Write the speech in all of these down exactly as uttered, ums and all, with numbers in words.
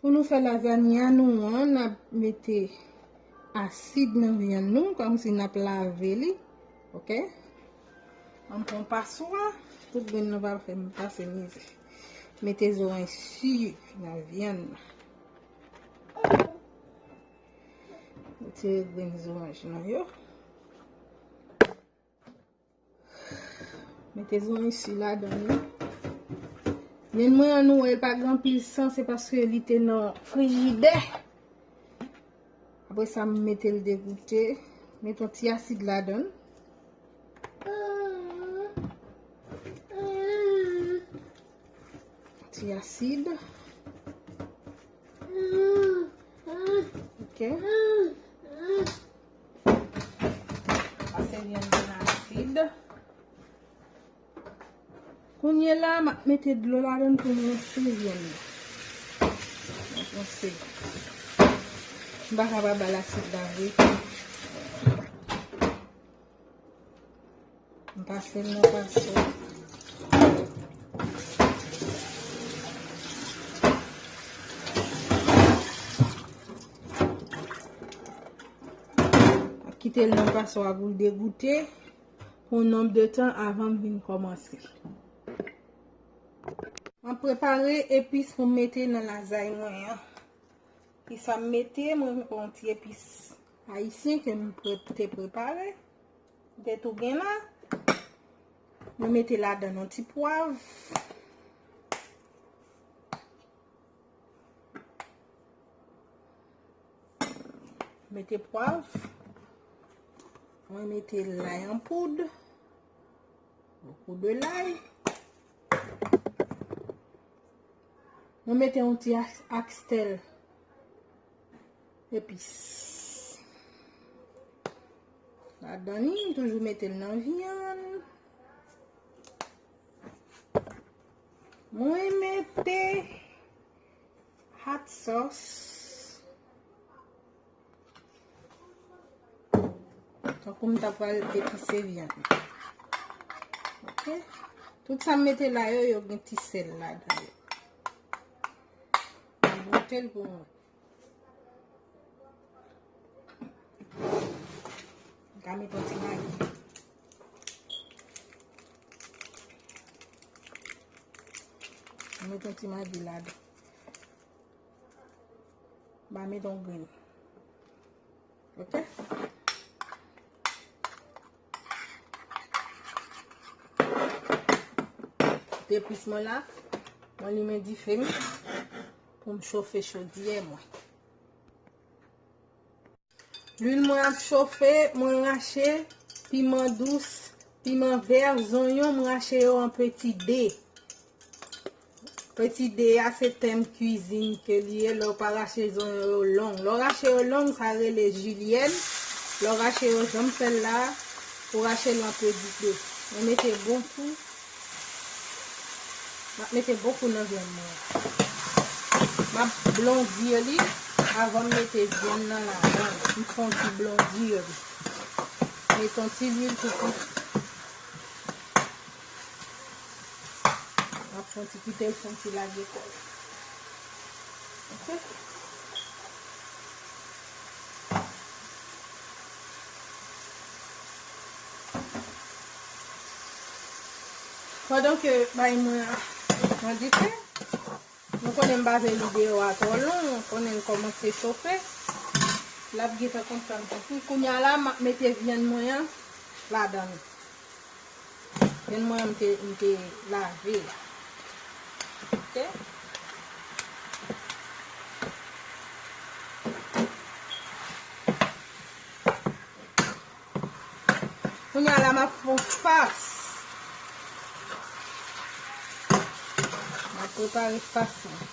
Pou nou fè lazanya nou an, n ap mete asid nan vyann nou, kòmsi n ap lave li. Oke? Ann pran paswa, tout grenn nan pa fè m pase mizè. Mete zoranj si nan vyann nan. Retire grenn zoranj nan yo. Mete zoranj si ladan li. Vyann mwen an nou wè, li pa gen anpil san, se paske li te nan frijidè. Apre sa, m mete l degoute. Mete yon ti asid ladan l. Ti asid. Oke. Pase vyann nan asid. Kounye la, m ap mete dlo ladan pou m rinse vyann nan. M ap rinse. M pa ka pa ba l asid la vre. M pase l nan paswa. Kite l nan paswa pou l degoute pou yon nonb de tan avan m vin kòmanse. M ap prepare epis pou m mete nan lazay mwen an. Ki sa m mete, mwen pran yon ti epis ayisyen ke m pre- te prepare. M te tou gen la. Mwen mete ladan yon ti pwav. Mete pwav. Mwen mete lay an poud. Yon kou de lay. Mwen mete yon ti ak- akstèl epis. Ladan li, m toujou mete l nan vyann. Mwen mete hot sauce. Tankou m ta pral epise vyann. Oke? Tout sa m mete la yo, yo gen ti sèl ladan yo. M goute l pou mwen. M ka met yon ti magi. M met yon ti magi ladan. M pa met yon grenn. Oke? Epis mwen la, mwen limen dife m pou m chofe chodyè mwen. Lwil mwen ap chofe, mwen rache piman dous, piman vè, zonyon, m rache yo an peti de. Peti de a se tèm kwizin ke li ye, lè w pa rache zonyon yo long. Lè w rache yo long, sa rele jilyèn. Lè w rache yo jan m fè l la, ou rache l an peti de. Mwen mete bon kou. M ap mete bon kou nan vyann mwen. M ap blondir li avan m mete vyann nan ladan. M fè yon ti blondir li. Mete yon ti lwil pou pi. M ap fè yon ti kite l fè yon ti lage kò l. Oke? Pandan ke bay mwen an nan dife, nou konnen m pa vle li deyò a twò long, nou konnen l kòmanse chofe. L ap gentan kontan. Epi kounye a la, m ap mete vyann mwen an ladan l. Vyann mwen an m te, m te lave a. Oke? Kounye a la, m ap fè yon fas. M ap prepare fas mwen.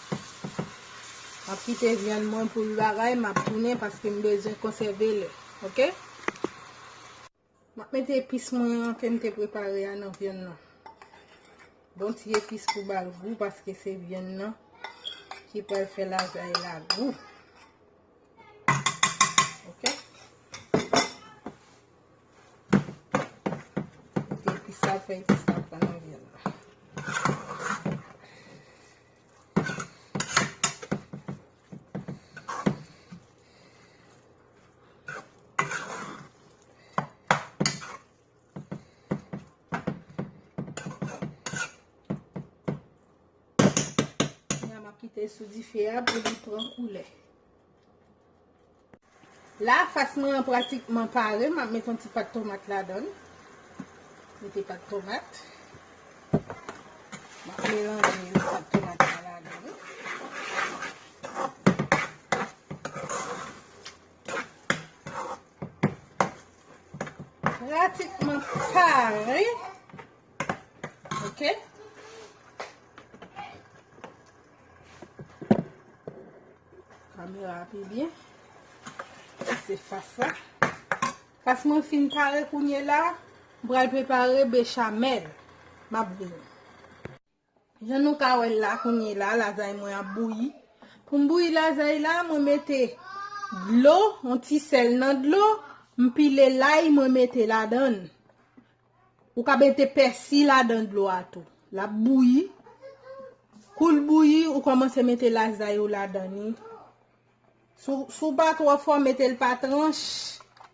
M ap kite vyann mwen pou l bagay, m ap tounen paske m bezwen konsève lè. Oke? M ap mete epis mwen an ke m te prepare a nan vyann nan. Bon ti epis pou ba l gou paske se vyann nan ki pral fè lazay la gou. Oke? Mete epis sa, fè epis la pran nan vyann nan. E sou dife a pou li pran koulè. La, fas mwen an pratikman pare, m ap met yon ti pat tomat ladan l. Mete pat tomat. M ap melanje pat tomat la ladan l. Pratikman pare. Ok. Kamera a pi byen. Se fas la. Fas mwen fin pare kounye la. M pral prepare bechamel. M ap vini. Jan nou ka wè l la kounye la, lazay mwen ap bouyi. Pou m bouyi lazay la, mwen mete dlo, yon ti sèl nan dlo, m pile lay, mwen mete ladan l. Ou ka mete pèsi ladan dlo a tou. L ap bouyi. Kou l bouyi, ou kòmanse mete lazay ou ladan li. Si w, si w pa twò fò, mete l pa tranch.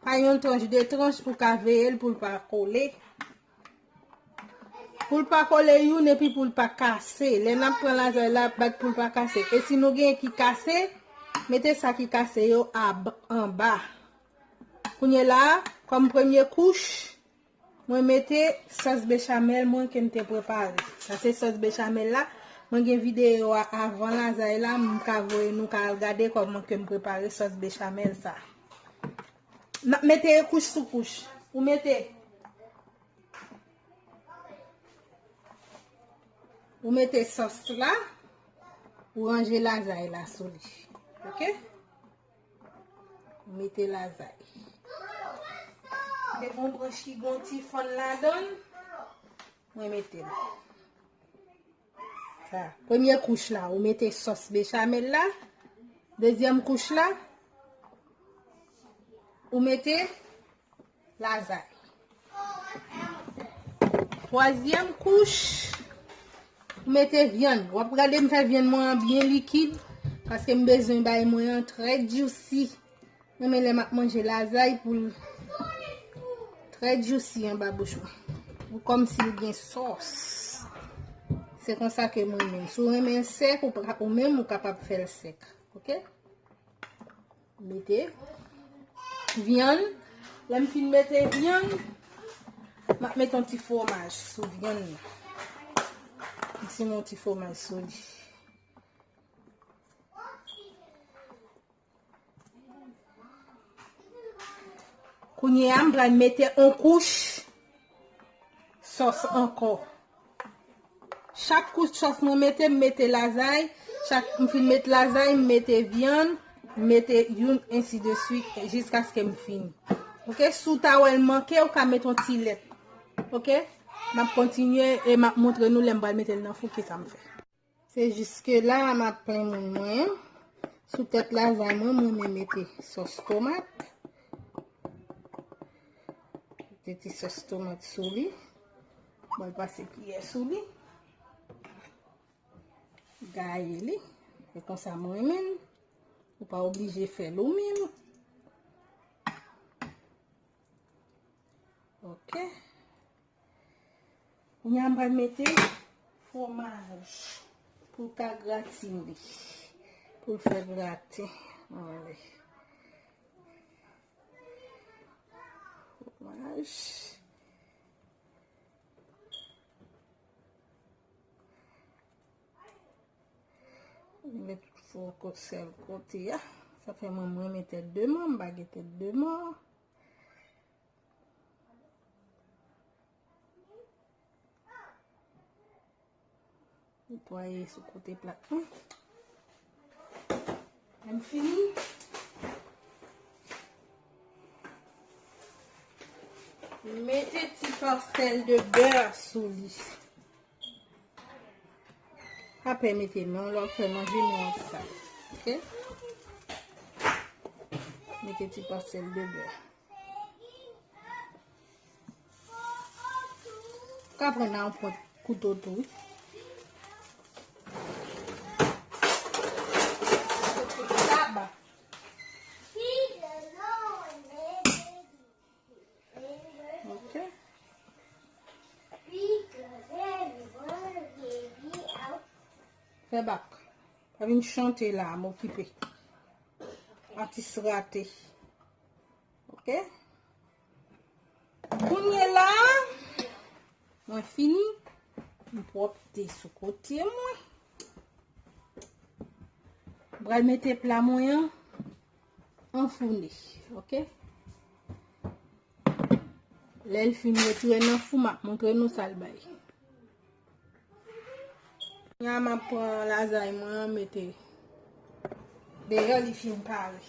Pa yon tranch, de tranch pou w ka veye l pou l pa kole. Pou l pa kole youn epi pou l pa kase. Lè n ap pran lazay la, bat pou l pa kase. E si nou gen ki kase, mete sa ki kase yo ab-, anba. Kounye la, kòm premye kouch, mwen mete sòs bechamel mwen ke m te prepare. Sa se sòs bechamel la. Mwen gen videyo a avan lazay la, m ka voye nou ka al gade kòman ke m prepare sòs bechamel sa. N ap mete kouch sou kouch. Ou mete, ou mete sòs la, ou ranje lazay la sou li. Ok? Ou mete lazay. Mete yon branch ki gon ti fann ladan l. Mwen mete l. Sa. Premye kouch la, ou mete sòs bechamel la. Dezyèm kouch la, ou mete lazay. Twazyèm kouch, ou mete vyann. W ap gade m fè vyann mwen an byen likid, paske m bezwen bay mwen an trè juicy. Renmen lè m ap manje lazay pou l trè juicy anba bouch mwen. Pou kòmsi l gen sòs. Se konsa ke mwen menm. Si w renmen l sèk, ou, pa- ou menm, ou kapab fè l sèk. Ok? Mete vyann. Lè m fin mete vyann, m ap mete yon ti fwomaj sou vyann nan. M simen yon ti fwomaj sou li. Kounye a, m pral mete yon kouch sòs ankò. Chak kouch sòs mwen mete, m mete lazay. Chak m fin met lazay, m mete vyann, m mete youn, ensi de swit, jiskaske m fini. Ok, si w ta wè l manke, ou ka met yon ti lèt. Ok, m ap kontinye e m ap montre nou lè m pral mete l nan fou kisa m fè. Se jiske la m ap plen moun mwen. Sou tèt lazay mwen, mwen renmen mete sòs tomat. Mete ti sòs tomat sou li. Mwen pase kiyè sou li. Gaye li. E konsa mwen renmen l. Ou pa oblije fè l ou menm. Ok. Kounye a m pral mete fwomaj pou l ka gratine li. Pou l fè graten anlè. Fwomaj. Met fò ko-, sèl kote a. Sa fè mwen, mwen renmen tèt de mò, m pa gen tèt de mò. Netwaye sou kote plat mwen. Lè m fini, mete ti pasèl de bè sou li. Pa pè mete non, lè w fè manje non sa. Ok? Mete ti pasèl de bè. Ka pran nan yon pwent kouto tou, wi. Kouto taba. Ok. Fè bak. Pa vin chante la, m okipe. Atis rate. Ok? Kounye la, mwen fini. M pwòpte sou kote mwen. M pral mete pla mwen an anfoune. Ok? Lè l fin retire nan fou, m ap montre nou sa l bay. Kounye a, m ap pran lazay mwen an mete deyò, li fin pare.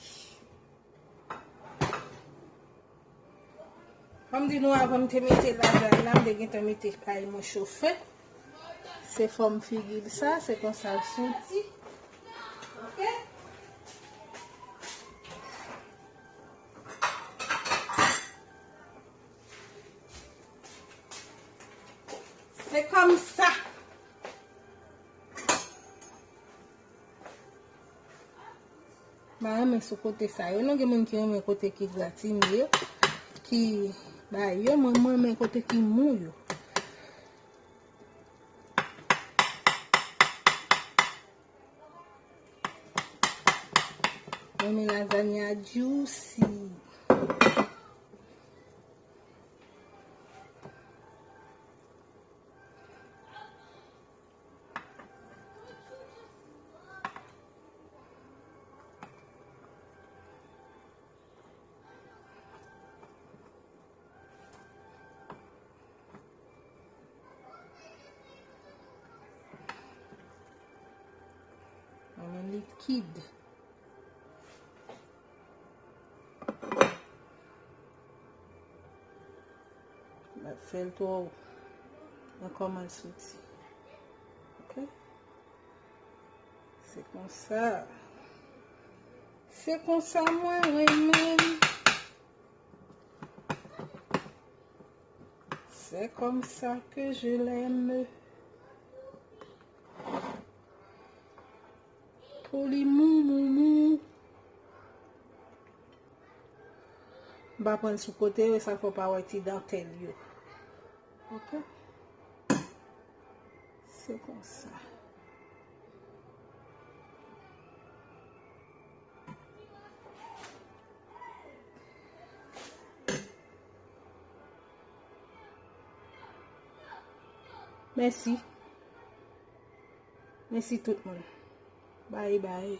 Kòm di nou, avan m te mete lazay la, m te gentan mete kay mwen chofe. Se fòm figi l sa, se konsa l soti. Ok? Se kòmsa. M pa renmen sou kote sa yo. Non, gen moun ki renmen kote ki gratine yo, ki bay yo. Mwen, mwen renmen kote ki mou yo. Mwen renmen lazanya juicy. Mwen renmen likid. Fè l twò ankò mal soti. Ok? Se konsa. Se konsa mwen renmen l. C'est comme ça que je l'aime. Pou li mou, mou, mou. M pa pran l sou kote yo, sa fè w pa wè ti dantèl yo. Ok? Se konsa. Mèsi. Mèsi tout moun. Bye bye.